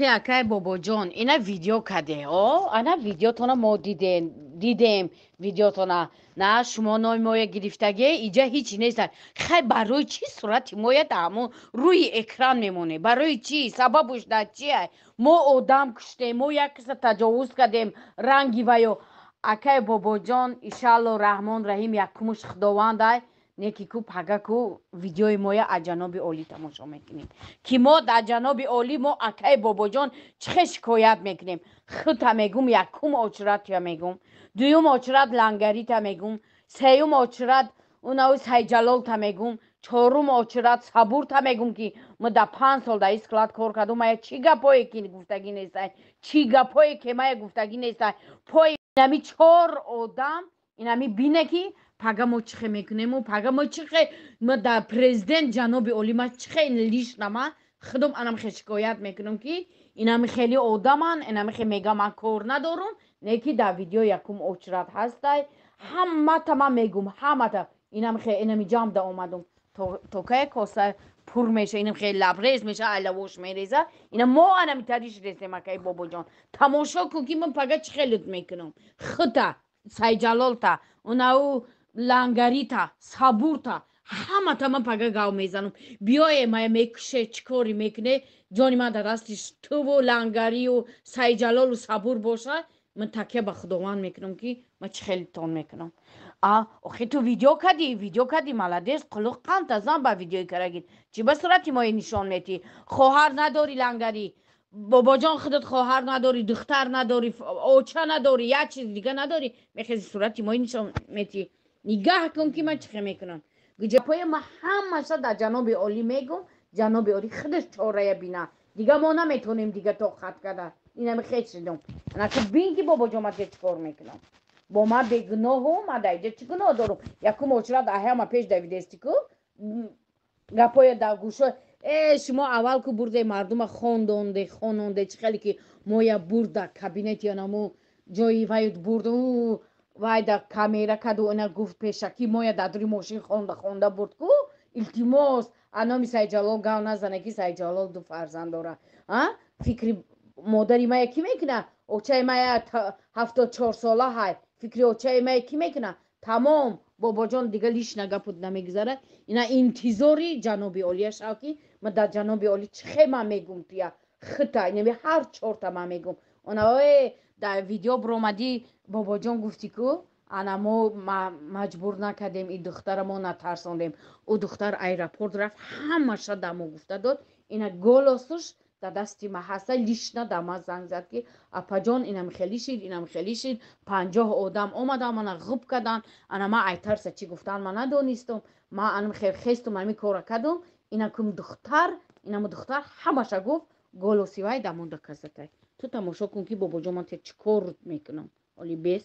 Акай Бобоҷон, ина видео каде, о, ана видеотона мо дидем, дидем видеотона. На шумо номи моя гирифтаге, иҷа ҳеҷ нест. Хай, барои чӣ сурати моя да ҳамон рӯи экран мемонем? Барои чӣ? Сабабуш дар чия? Мо одам куштем, мо як киса таҷовуз кардем, ранги ваё? Акай Бобоҷон, иншаалло Раҳмон Раҳим, якумуш Худовандай, неки ку пага ку видеои моя аз ҷаноби олӣ тамошо мекунем, ки мо дар ҷаноби олӣ, мо акай Бобоҷон чӣ хел шикоят мекунем. Хута мегум, якум очередь мегум, дуюм очередь Лангарита мегум, сеюм очередь унау Сайҷалолта мегум, чорум очередь Сабурта мегум, ки мо да 5 сол дар склад кор кардум. Мая чӣ гапое ки гуфтагӣ нестай, чӣ гапое ки мая гуфтагӣ нестай. Пои инами чор одам, инами бине, ки пага мо чӣ хе мекунему, пага мо чӣ хе, мо дар президент ҷаноби олӣ ма чӣ хе лично ма худум анам хе шикоят мекунам, ки инами хеле одаман, инами хе мега, ман кор надорум, не ки дар видео якум очередь ҳастай. Ҳамата ман мегум, ҳамата инами хе, инами ҷамъда омадум, то кае коса пур меша, инам хеле лабрез меша, алавош мереза. Ина мо анами тариш ресем. Акай Бобоҷон, тамошо кун, ки ман пага чӣ хелут мекунам: хута, Сайҷалолта, унау Лангарита, Сабурта, ҳамата ман пага гав мезанам. Биёе, мая мекуше, чӣ кори мекуне? Ҷони ман дар дасти туву Лангарию Сайҷалолу Сабур боша. Ман такя ба Худованд мекунам, ки ман чӣ хелитон мекунам. А охи ту видео кардӣ, видео кардӣ, молодец, қулуқ қанта зан ба видеои карагид. Чӣ ба сурати моя нишон метӣ? Хоҳар надорӣ, Лангарӣ, Бобоҷон, худат хоҳар надорӣ, духтар надорӣ, оча надорӣ, як чиз дига надорӣ, мехези сурати моя нишон метӣ. Нигаҳ кун, ки ман чӣ хел мекунам. Гуҷапоя ма ҳамаша дар ҷаноби олӣ мегум, ҷаноби олӣ худаш чорая бина. Дига мо наметонем, дига тоқат карда инами хеч шидум. Анаку бин, ки Бобоҷон, ман чӣ кор мекунам бо ман бегуноҳу. Ман дар иҷа чӣ гуноҳ дорум? Якум очередь аҳама пеш давидести ку гапоя дар гӯшо. Э, шумо аввал ку бурде мардума хондонде, хононде, чӣ хеле ки моя бурд дар кабинет янаму ҷои вай бурд, вай дар камера каду, ина гуфт, пешакӣ моя дар дури мошин хонда хонда бурд ку. Илтимос, а номи Сайҷалол гав назане, ки Сайҷалол ду фарзанд дора. А фикри модари мая кӣ мекуна? Очаи мая 74 сола ҳай, фикри очаи мая кӣ мекуна? Тамом, Бобоҷон, дига лишна гапут намегузарад. Ина интизори ҷаноби олия шав, ки ма дар ҷаноби олӣ чӣ хе ман мегум. Туя хита инами ҳар чорта ман мегум. Она дар видео биромадӣ, Бобоҷон, гуфтӣ ку ана мо маҷбур накардем, ин духтара мо натарсондем. Ӯ духтар аэропорт рафт, ҳамаша дар мо гуфта дод. Ина голосуш дар дасти ма ҳаста, лично дар ман занг зад, ки апаҷон, инам хеле шид, инам хеле шид, 50 одам омадан, мана ғуб карданд. Ана ман айтарса чӣ гуфтан ман надонистум, ман анам хел хестум, ами кора кардум. Ина кум духтар, инам духтар ҳамаша гуфт, голоси вай дар монда казатай. Ту тамошо кун, ки Бобоҷон, ман те чӣ кор мекунам. Оли бес.